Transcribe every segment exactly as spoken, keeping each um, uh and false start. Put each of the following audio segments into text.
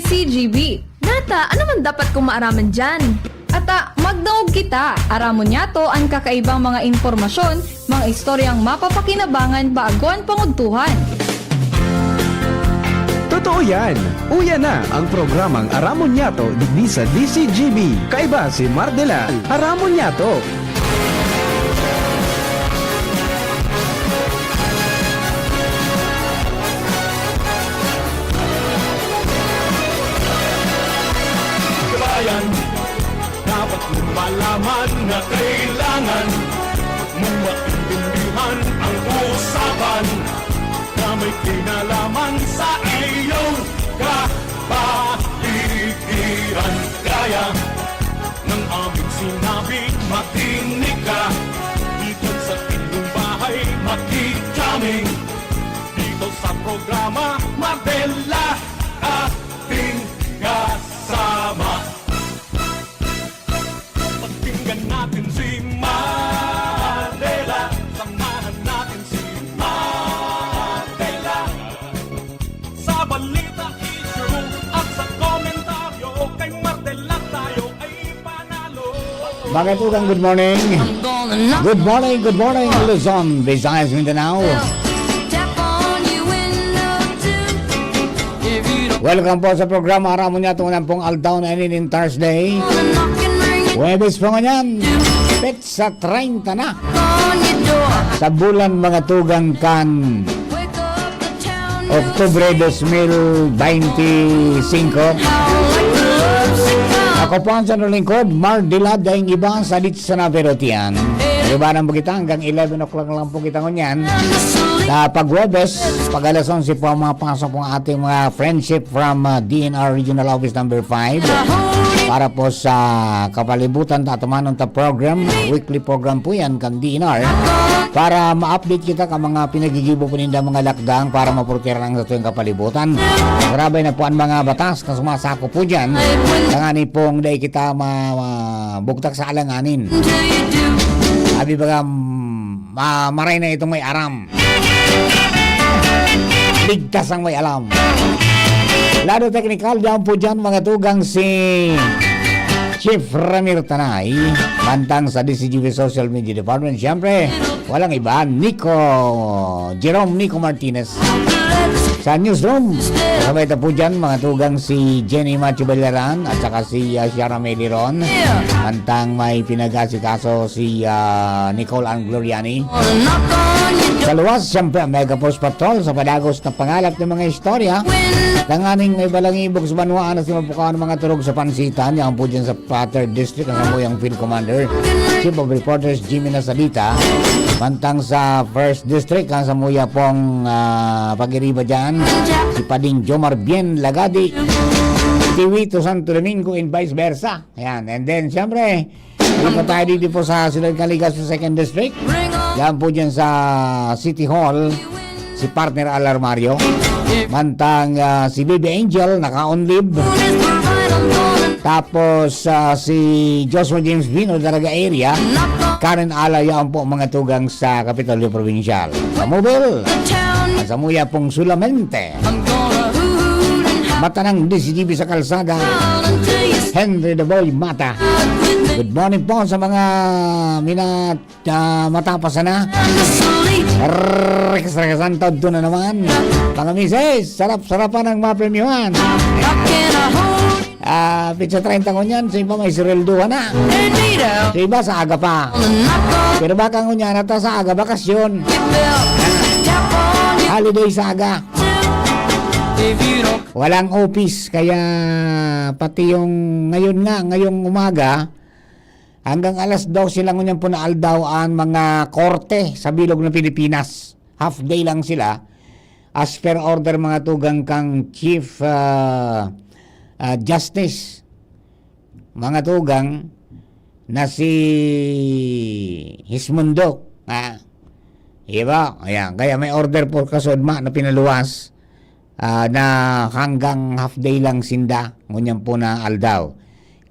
C G B. Nata, ano man dapat kong maaraman dyan? Ata, magdangog kita. Aramon niyato an kakaibang mga impormasyon, mga istoryang mapapakinabangan bago an pangudtuhan. Totoo yan! Uya na ang programang Aramon Niyato digdi sa D C G B. Kaiba si Mardelal. Aramon Niyato! Kabayan, dapat mong malaman na kailangan mong maintindihan ang usapan na may kinalaman sa iyong kapaligiran. Gaya ng aming sinabi, makinig ka. Dito sa inyong bahay, makikaming. Dito sa programa, Mabela, ating kasama. Pakinggan natin si Mabela. Samahan natin si Mabela. Sa balita, issue, at sa komentaryo, kay Mabela tayo ay panalo. Mga tugang, good morning. Good morning, good morning, Luzon, Visayas, Mindanao. Welcome po sa programa Aramon Niyato, ngunyan pong aldaw na ini nin Thursday. Huwebes po ngunyan, petsa treinta na sa bulan, mga tugang, kan Oktubre dos mil beinti singko. Ako po ang sa lingkod, Mar Dilad, daing iba sa Dits sa Naverotian. Iba ng bagita hanggang eleven o'clock lang po kita ngunyan. Sa pag-Huwebes, pag alas onse po ang mga pasok po ang ating mga friendship from, ah, D N R Regional Office Number five. Para po sa kapalibutan, tatumanon ta program, weekly program po yan kan D N R. Para ma-update kita ka mga pinagigibo po ninda mga lakdang para maproteksyonan ang satuyang kapalibutan. Grabe na po ang mga batas na sumasakop po dyan. Tangani pong dai kita ma-, ma-, bugtak sa alanganin. Sabi baga, mm, ma-, maray na itong may aram. Ligtas ang may alam. Lado teknikal, diyan po dyan, mga tugang, si Chief Ramir Tanay. Mantang sa D C G B Social Media Department, siyempre, walang iba, Nico, Jerome Nico Martinez. Sa newsroom, kasabay ta po dyan, mga tugang, si Jenny Macho Belaran at saka si, ah, Shara Meliron. Mantang may pinag-asikaso si, ah, Nicole Ann Gloriani. Sa luwas, siyempre, ang Mega Force Patrol sa padagos na pangalap ng mga istorya. Tanganing may balangibog sa banwaan na si Mapukaw ng mga turog sa pansitan. Yan po dyan sa Pater District, ang samuyang Field Commander, Chief of Reporters, Jimmy Nasalita. Mantang sa First District, ang samuya pong, ah, pag-iriba dyan, si Pading Jomar Bien Lagadi, Tiwito Santo Domingo, and vice versa. Ayan. And then, siyempre, Dito tayo dito po sa Siyudad kan Legazpi Second District. Yan po dyan sa City Hall, si Partner Al Armario. Mantang, ah, si Baby Angel, naka-on leave. Tapos, ah, si Joshua James Vino, Daraga area. Karen Ala, yan po mga tugang sa Kapitolyo Provincial. Sa Mobile, at sa Muya pong Sulamente. Matanang D C G B sa kalsada, Henry the Boy Mata. Good morning po sa mga mina-, ah, mata pa sana. Rekas-rekasan, todto na naman. Mga misis, sarap-sarapan ang mapremyuhan. Ah, petsa treinta ngunyan, sa iba may sweldohan na. Sa iba sa aga pa. Pero baka ngunyan, ata sa aga, bakasyon. Holiday sa aga. Walang office, kaya pati yung ngayon nga, ngayong umaga, hanggang alas dose lang ngunyan po na aldaw ang mga korte sa bilog ng Pilipinas. Half day lang sila. As per order, mga tugang, kang Chief, ah, ah, Justice, mga tugang, na si Hismundo, ha? Diba? Ayan. Kaya may order po kasudma na pinaluwas, ah, na hanggang half day lang sinda, ngunyan po na aldaw.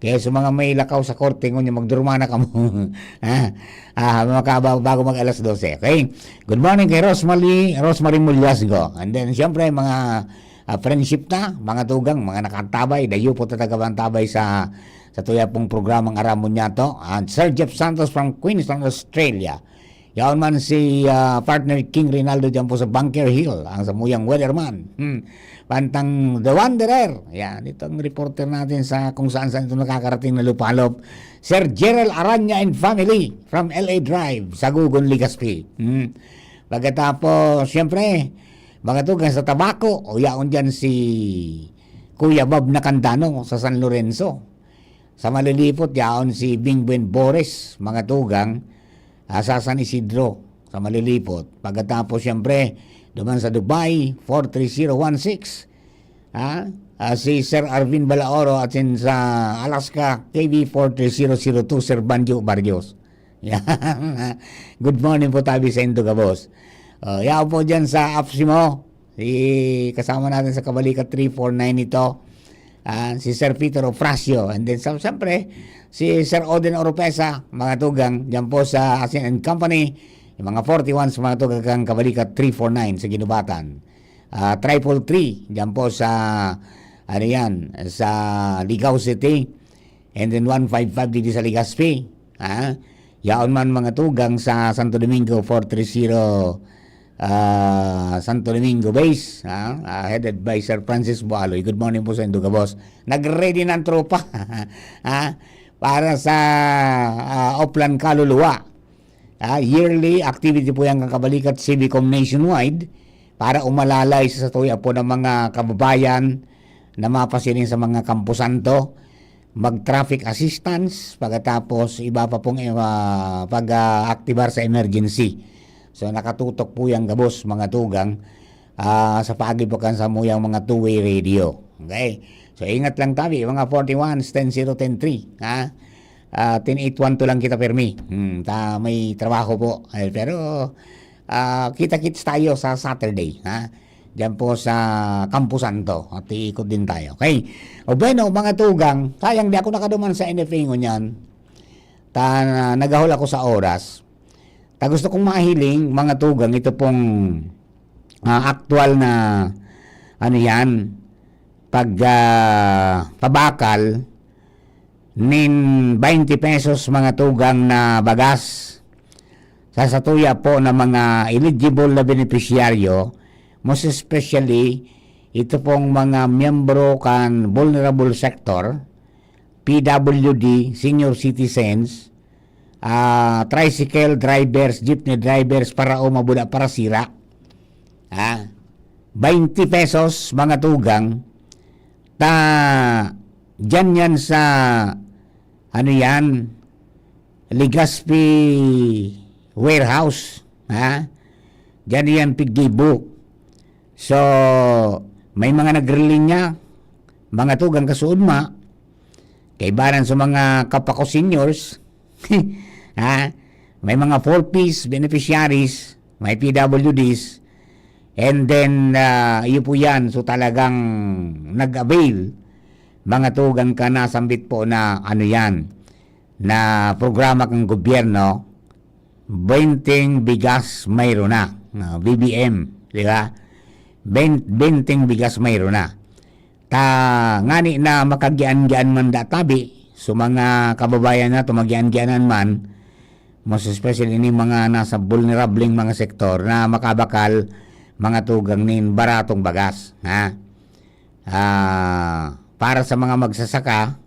Kaya sa mga may lakaw sa korte, ngunyan magduruma na kamo. Ha? Ah, makaba-, bago mag alas dose, okay? Good morning kay Rosemary, Rosemary Mulyasgo. And then, siyempre, mga ah, friendship ta, mga tugang, mga nakaantabay, dayo po ta tagapantabay sa, sa tuya pong programang Aram Mo Niya To. And Sir Jeff Santos from Queensland, Australia. Yaon man si, ah, partner King Rinaldo diyan po sa Bunker Hill, ang samuyang weatherman. Hmm. Pantang The Wanderer. Yan, ito ang reporter natin sa kung saan-saan ito nakakarating na lupalop. Sir Gerald Aranya and family from L A Drive, Sagugon, Legazpi. Hmm. Pagkatapos, siyempre, mga tugang sa Tabaco, o yaon dyan si Kuya Bob Nakandano sa San Lorenzo. Sa Malilipot, yaon si Bingbin Boris, mga tugang, ah, sa San Isidro, sa Malilipot. Pagkatapos, siyempre, duman sa Dubai, four three zero one six. Ah, ah, si Sir Arvin Balaoro at sin sa Alaska, K V four three zero zero two, Sir Banjo Barrios. Yan. Good morning po tabi sa Indo Gabos. Oh, yaon po dyan sa Apsimo. Si kasama natin sa Kabalikat three four nine ito. Ah, si Sir Peter Ofracio. And then, sa- siyempre, si Sir Oden Oropesa, mga tugang, dyan po sa Asin and Company, yung mga forty-one sa mga tugang Kabalikat three four nine sa Ginubatan. Ah, triple three, dyan po sa, ano yan, sa Ligao City. And then one five five digdi sa Legazpi. Ha? Yaon man mga tugang sa Santo Domingo, four three zero, ah, Santo Domingo base, ha? Ah, headed by Sir Francis Bualoy. Good morning po sa Induga, boss. Nag-ready na ang tropa. Ha? Para sa, ah, Oplan Kaluluwa. Ah, yearly activity po yan, kakabalikat, Civicom Nationwide para umalalay sa satuya po ng mga kababayan na mapasiring sa mga kamposanto, mag-traffic assistance, pagkatapos iba pa pong, ah, pag-aaktibar sa emergency. So, nakatutok po yan gabos, mga tugang, ah, sa paagi po kan samuyang mga two-way radio. Okay? So, ingat lang tabi, mga forty-one, ten zero, ten three, ha? Ah, ten eight one two lang kita permi. Hmm, ta, may trabaho po. Eh, pero, ah, kita-kits tayo sa Saturday, ha? Diyan po sa Campo Santo. At iikot din tayo. Okay? O bueno, mga tugang, sayang di ako nakaduman sa N F A ngunyan. Ta, nagahol ako sa oras. Ta gusto kong mahiling, mga tugang, ito pong, ah, aktual na, ano yan, pag, ah, pabakal nin twenty pesos, mga tugang, na bagas sa satuya po na mga eligible na benepisyaryo, most especially ito pong mga miyembro kan vulnerable sector, P W D, senior citizens, ah, tricycle drivers, jeepney drivers, para o mabuda, para sira. Ah, twenty pesos, mga tugang, ta, dyan yan sa, ano yan, Legazpi Warehouse, ha? Dyan yan, piggibo. So, may mga nagrelinya, mga tugang kasuodma, kaibanan sa mga kapako seniors, ha? May mga four Ps beneficiaries, may P W Ds, and then, ah, iyo po yan. So, talagang nag-avail, mga tugang ka na sambit po na ano yan, na programa ng gobyerno, benteng bigas mayroon na, ah, B B M, di ba? Ben-, benteng bigas mayroon na. Ta, ngani na makagian-gian man da tabi, so mga kababayan na tumagian-gianan man, most especially ini mga nasa vulnerableng mga sektor na makabakal mga tugang nin baratong bagas, ha? Ah, para sa mga magsasaka,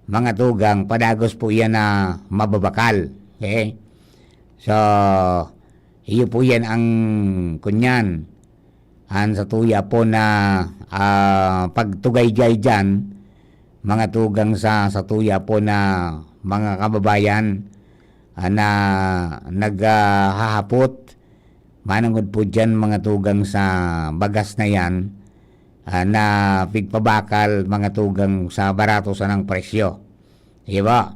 mga tugang, padagos po iyan na mababakal. Okay? So, iyo po yan ang kunyan. An satuya po na, ah, pagtugaygay diyan, mga tugang sa satuya po na mga kababayan, ah, na naghahapot, manongod po diyan, mga tugang, sa bagas na yan, ah, na pigpabakal, mga tugang, sa barato sanang presyo. Di ba?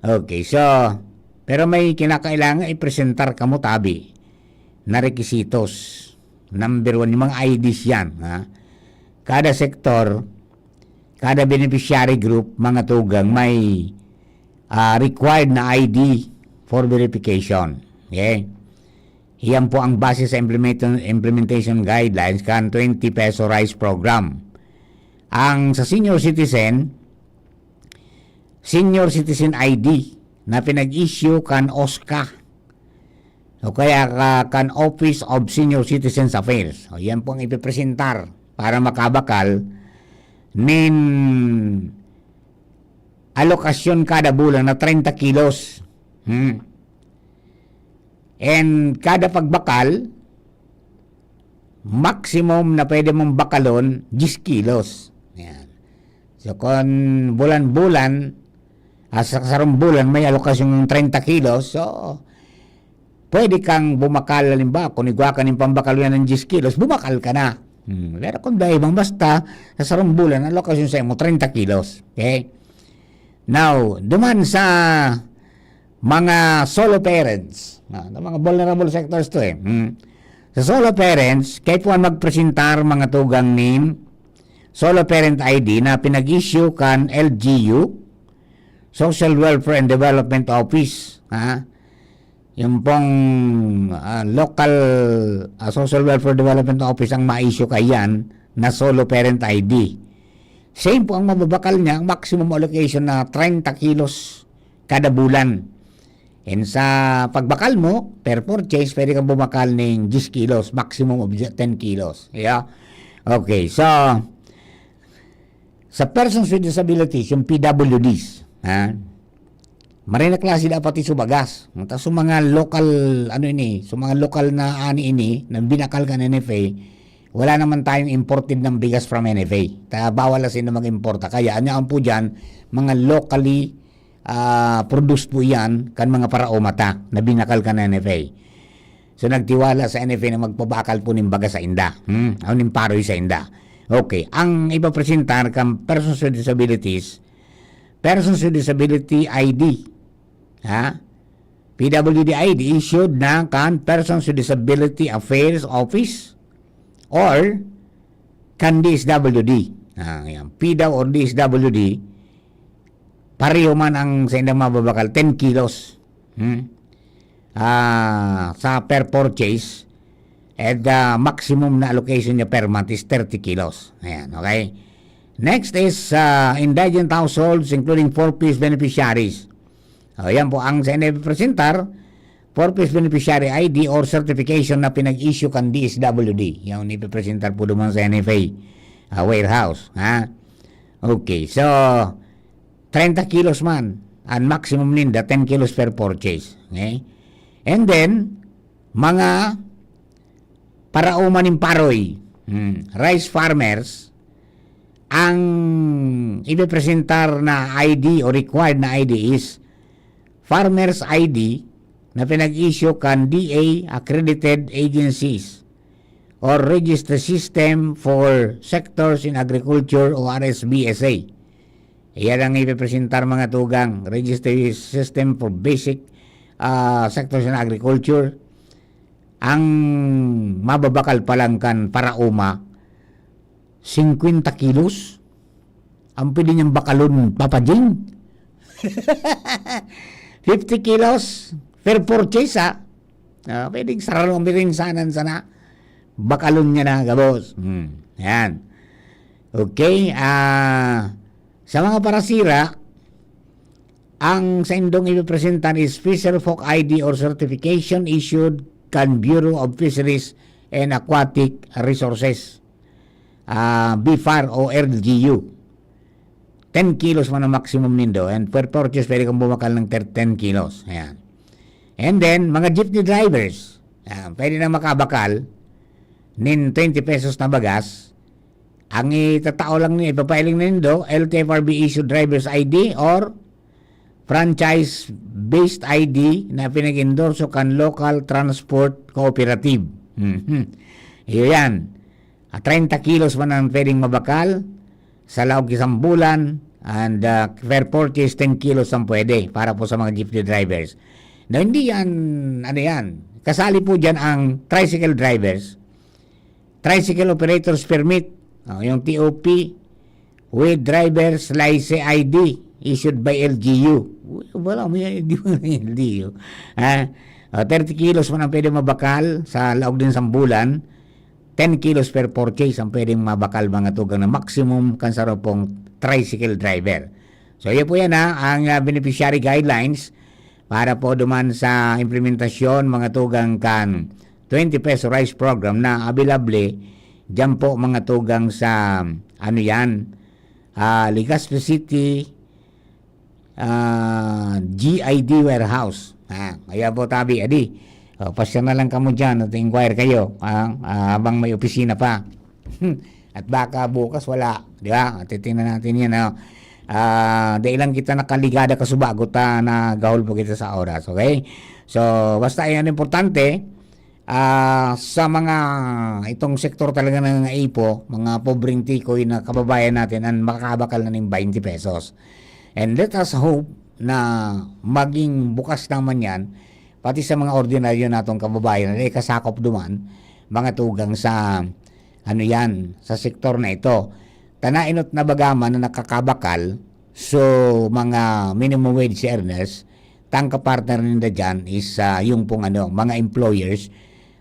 Okay, so, pero may kinakailangan ipresentar kamo tabi na requisitos. Number one, yung mga I Ds yan, ha? Kada sektor, kada beneficiary group, mga tugang, may, ah, required na I D for verification. Okay? Iyan po ang base sa implementation, implementation guidelines kan twenty peso rice program. Ang sa senior citizen, senior citizen I D na pinag-issue kan OSCA o kaya ka, kan Office of Senior Citizens Affairs. O, yan po ang ipipresentar para makabakal nin alokasyon kada bulan na treinta kilos. Hmm. And kada pagbakal, maximum na pwede mong bakalon, diyes kilos. Yan. So, kung bulan-bulan, ah, sa sarong bulan, may alokasyon ng treinta kilos, so, pwede kang bumakal, halimbawa, kung igwa ka nin pambakal yan ng diyes kilos, bumakal ka na. Hmm. Pero kung dahil bang basta, sa sarong bulan, ang alokasyon sa imo, treinta kilos. Okay? Now, duman sa mga solo parents, ah, na mga vulnerable sectors to eh. Hmm. Sa solo parents, kaipuhan magpresentar mga tugang nin solo parent I D na pinag-issue kan L G U, Social Welfare and Development Office. Ha? Yung pong, ah, local, ah, Social Welfare Development Office ang ma-issue kaiyan na solo parent I D. Same po ang mababakal niya, ang maximum allocation na treinta kilos kada bulan. And sa pagbakal mo, per purchase, pwede kang bumakal ning diyes kilos, maximum of ten kilos. Yeah? Okay, so, sa persons with disabilities, yung P W Ds, ha? Maray na klase dapat iso bagas. Ta sa mga local, ano ini, sa mga lokal na ani ini, na binakal kan N F A, wala naman tayong imported ng bigas from N F A. Ta bawal na sila mag-importa. Kaya, ano ang po dyan, mga locally, ah, produced po yan, kan mga paraoma ta, na binakal kan N F A. So, nagtiwala sa N F A na magpabakal po nin bagas sa inda. Hmm? O nin paroy sa inda. Okay, ang ipapresentar kan persons with disabilities, persons with disability I D. Ha? P W D I D issued na kan Persons with Disability Affairs Office or kan D S W D. Ah, yan. P daw or D S W D, pareho man ang sa indang mababakal, ten kilos. Hmm? Ah, sa per purchase, and the maximum na allocation niya per month is thirty kilos. Ayan, okay? Next is, ah, indigent households, including four Ps beneficiaries. O, yan po ang sa N F A presentar, four Ps beneficiary I D or certification na pinag-issue kan D S W D. Yan ang ipipresentar po duman sa N F A, ah, warehouse. Ha? Okay, so, treinta kilos man, ang maximum ninda, ten kilos per purchase. Okay? And then, mga paraoma nin paroy, hmm, rice farmers, ang ipipresentar na I D o required na I D is farmer's I D na pinag-issue kan D A accredited agencies or register system for sectors in agriculture o R S B S A. Iyan ang ipipresentar, mga tugang, register system for basic, ah, sectors in agriculture. Ang mababakal pa lang kan paraoma, singkwenta kilos. Ang pwede niyang bakalon, Papa Jing. Fifty kilos per purchase, ha? Ah, pwedeng sarong mirinsanan sana. Bakalon niya na, gabos. Hmm. Yan. Okay, ah, sa mga parasira, ang saindong ipipresentan is Fisher Folk I D or certification issued kan Bureau of Fisheries and Aquatic Resources, ah, BFAR o L G U. Ten kilos man ang maximum nindo, and per purchase, pwede kang bumakal ng ter-, ten kilos. Ayan. And then, mga jeepney drivers, ah, pwede na makabakal nin twenty pesos na bagas. Ang itatao lang niya, ipapailing nindo, L T F R B issued driver's I D or franchise-based I D na pinag-endorso kan local transport cooperative. Mhm. Iyo yan. Ah, treinta kilos man ang pwedeng mabakal sa laog isang bulan, and, ah, per purchase, ten kilos ang pwede para po sa mga jeepney drivers. Na hindi yan, ano yan, kasali po dyan ang tricycle drivers, tricycle operators permit, oh, yung T O P, with driver's license I D issued by L G U. Wala, may I D mo ng L G U. Ha? Ah, thirty kilos man ang pwede mabakal sa laog nin sambulan. Ten kilos per purchase ang pwedeng mabakal, mga tugang, na maximum kan sarong tricycle driver. So, iyo po yan, ha, ang, ah, beneficiary guidelines para po duman sa implementasyon, mga tugang, kan twenty peso rice program na available diyan po, mga tugang, sa, ano yan, ah, Legazpi City, ah, G I D warehouse. Ah, kaya po, tabi, adi, oh, pasyal na lang kamo dyan at inquire kayo, ah, ah, habang may opisina pa. At baka bukas wala, di ba? Titingnan natin yan, ano. Ah, dai lang kita nakaligada kasubago ta nagahol po kita sa oras, okay? So, basta yan importante, ah, sa mga, itong sektor talaga ng naipo, mga pobreng tikoy na kababayan natin ang makakabakal na ning twenty pesos. And let us hope na maging bukas naman yan, pati sa mga ordinaryo natong kababayan na ikasakop duman, mga tugang sa, ano yan, sa sektor na ito. Tanainot na bagaman na nakakabakal, so mga minimum wage earners, tang kapartner ninda dyan is, ah, yung pong ano, mga employers,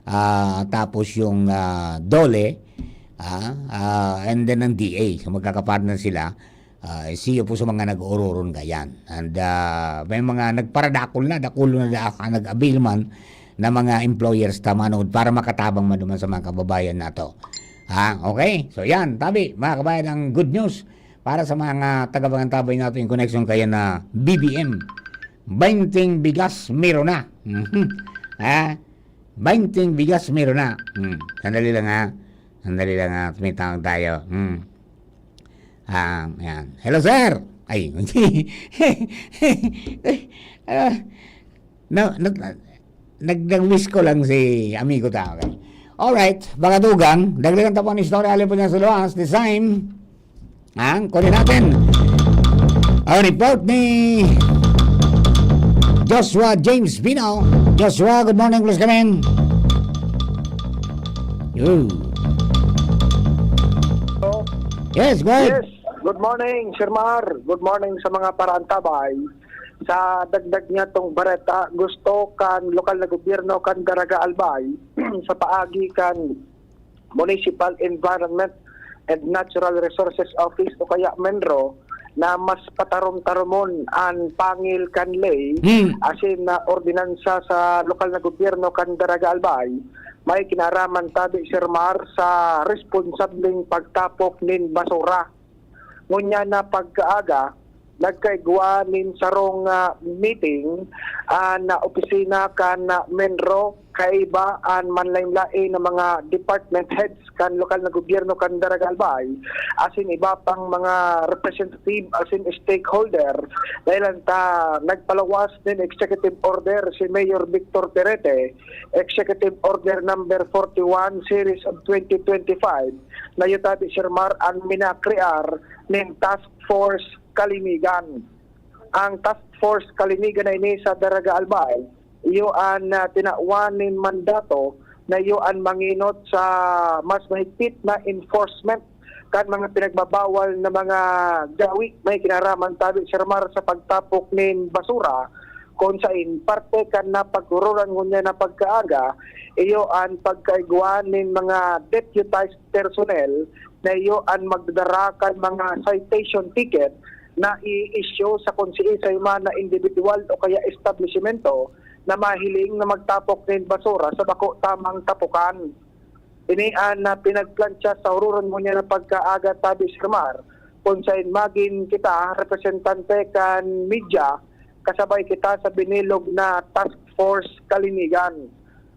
ah, tapos yung, ah, DOLE, ah, ah, and then ang D A. So magkakapartner sila. Ah, siyo po sa mga nag-oororon gayan. And, ah, may mga nagparadakol na, dakul na da-, nag-avail man na mga employers ta manood para makatabang man naman sa mga kababayan nato. Ha? Okay? So yan, tabi, mga kabayan, ang good news para sa mga taga-Pangantabay nato in connection kaya na B B M. Bainting bigas, meron na. Mhm. Ha? Bainting bigas, meron na. Hmm. Sandali lang, ha? Sandali lang, ha? Tumitawag tayo. Hmm. Ah, yan. Hello, sir! Ay, ah, na, na, nag, nag-wish ko lang si amigo ta, okay? Alright, mga tugang, dagdagan ta po ang istorya, alin po niya sa luwas, this time, ang kunin natin. Ang report ni Joshua James Bino. Joshua, good morning, please come in. Yo. Yes, go ahead. Yes, good morning, Sir Mar. Good morning sa mga paraantabay. Sa dagdag niya tong bareta, gusto kan lokal na gobyerno kan Daraga Albay sa paagi kan Municipal Environment and Natural Resources Office o kaya menro na mas patarom-taromon an pangil kan ley Hmm. asin na ordinansa sa lokal na gobyerno kan Daraga Albay. May kinaaraman tabi, Sir Mar, sa responsableng pagtapok nin basura. Ngunyan na pagkaaga, nagkaigwa nin sarong, ah, meeting, ah, na opisina kan, ah, menro, kaiba an manlain-lain na mga department heads kan lokal na gobyerno kan Daraga Albay, asin iba pang mga representative asin stakeholder, dahilan ta nagpalawas nin executive order si Mayor Victor Perete, Executive Order Number forty-one, Series of twenty twenty-five, na iyo tabi, Sir Mar, an minakrear nin Task Force Kalinigan. Ang Task Force Kalinigan na ini sa Daraga Albay, iyo an, ah, tinawan nin mandato na iyo an mangenot sa mas mahigpit na enforcement kan mga pinagbabawal na mga gawi. May kinaraman tabi, Sir Mar, sa pagtapok nin basura, kung sain parte kan napagororan ngunyan na pagkaaga, iyo an pagkaigwa nin mga deputized personnel na iyo an magdadara kan mga citation ticket na i-issue sa kung siisay man na individual o kaya establisimento na mahiling na magtapok nin basura sa bako tamang tapokan. Ini an, ah, pinagplantsa sa ororon ngunyan na pagkaaga tabi, Sir Mar, kung sain magin kita representante kan media, kasabay kita sa binilog na Task Force Kalinigan.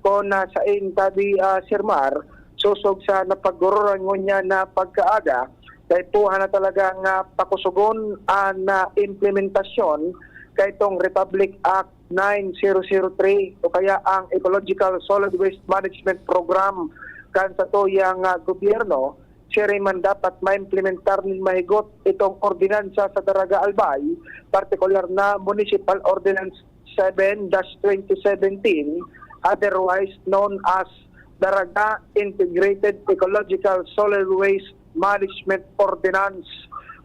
Kung, ah, sain tabi, ah, Sir Mar, sosog sa napagororan ngunyan na pagkaaga, kaipuhan na talagang, ah, pakusugon an, ah, implementasyon kaitong Republic Act nine zero zero three o kaya ang Ecological Solid Waste Management Program kan satuyang, ah, gobyerno. Siring man dapat maimplementar nin mahigot itong ordinansa sa Daraga Albay, partikular na Municipal Ordinance seven dash twenty seventeen, otherwise known as Daraga Integrated Ecological Solid Waste Management Ordinance,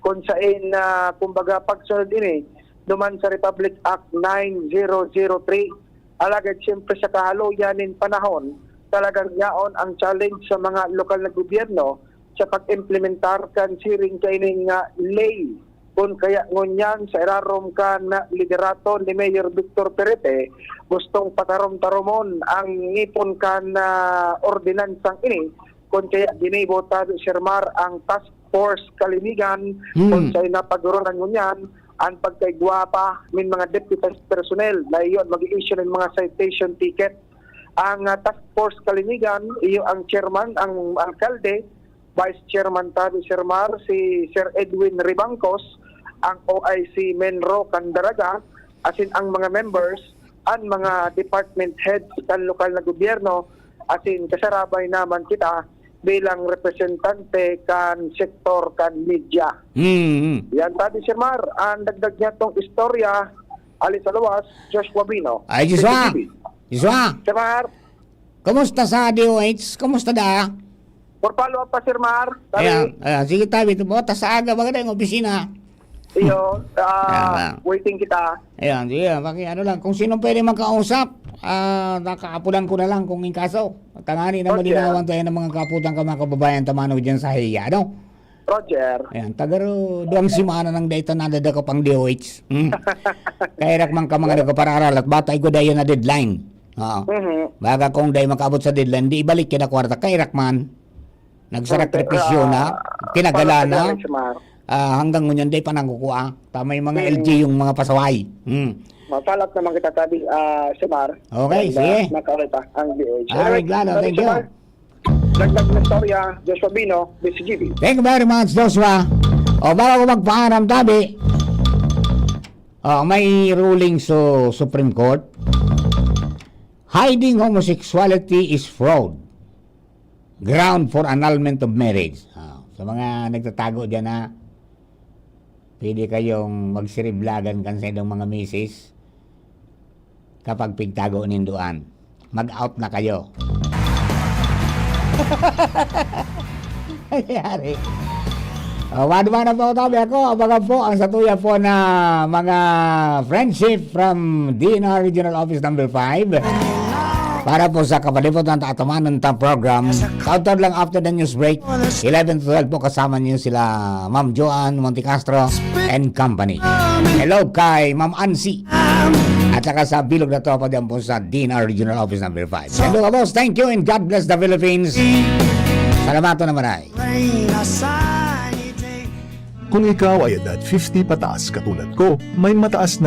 kung sain, ah, kumbaga, pagsunod ini duman sa Republic Act nine zero zero three. Alagad siyempre sa kahaluyan nin panahon, talagang yaon ang challenge sa mga lokal na gobyerno sa pag-implementar kan siring kaining nga ley. Kun kaya ngunyan sa irarom kan liderato ni Mayor Victor Perete, gustong patarom-taromon ang ngipon kan, ah, ordinansang ini, kun kaya ginibo ta, Sir Mar, ang Task Force Kalinigan, Hmm. kun sa napagoronan ngunyan ang pagkaigwa pa nin mga deputized personnel na iyon mag-i-issue ng mga citation ticket. Ang, ah, Task Force Kalinigan, iyo ang chairman, ang alkalde, vice chairman tabi, Sir Mar, si Sir Edwin Ribangcos, ang O I C Menro Candaraga, asin ang mga members, ang mga department heads kan lokal na gobyerno, asin kasarabay naman kita bilang representante kan sektor kan media. Mm. Yan tabi, Sir Mar, ang dagdag niya tong istorya, ali sa luwas, Joshua Bino. Ay, Joshua! P C T V. Joshua! Sir Mar! Kumusta sa D O H? Kumusta da? For follow-up pa, Sir Mar. Sabi, Ayan, ayan. Sige, tabi. Buta sa aga, baga na yung opisina. Iyo, ah, Ayan. waiting kita. Ayan, sige, paki-, ano lang, kung sino pwede makausap, ah, nakaapulan ko na lang kung in kaso. Tangani na Roger. malinawan tayo ng mga kaputan ka, mga kababayan, tamano dyan sa hiya, ano? Roger. Ayan, tagaro, duwang semana nang dai ta nadadakop ang D O H. Hmm. Kaya rak man ka mga nagpapararal at bata, igwa dayon na deadline. Oo. Mhm. Baga kung dai makaabot sa deadline, di ibalik ka na kwarta. Kaya rak man, nagsakripisyo na, Ah, pinagala na, pagkakasal, Sir Mar. ah, hanggang ngunyan, dai pa nangkukua. Tamay mga Mm. L G yung mga pasaway. Hmm. Masalat naman kita, tabi, ah, Sir Mar. Okay, And, ah, sige. Nakaulit pa ang D O H. Ah, Anyway, reglado, sabi, thank Sir you. Mar, dagdag na istorya, Joshua Bino, B C G B. Thank you very much, Joshua. O, bago ko magpaaram, tabi, o, may ruling sa Supreme Court. Hiding homosexuality is fraud. Ground for annulment of marriage. Ah, sa mga nagtatago dyan na pwede kayong magsiriblagan kan sa inyong mga misis, kapag pigtago nindoan, mag-out na kayo. Nangyari. O, wad man na po, tabi ako. Abangan po ang satuya po na mga friendship from D N R Regional Office Number five. Para po sa kapalibutan, tatamaan ng top program. Counter lang after the news break. Eleven to twelve po, kasama niyo sila Ma'am Joanne Montecastro and company. Hello kay Ma'am Ansi. At saka sa bilog na tropa dyan po sa D N R Regional Office Number five. Hello, boss. Thank you and God bless the Philippines. Salamat na maray. Kung ikaw ay edad fifty pataas katulad ko, may mataas na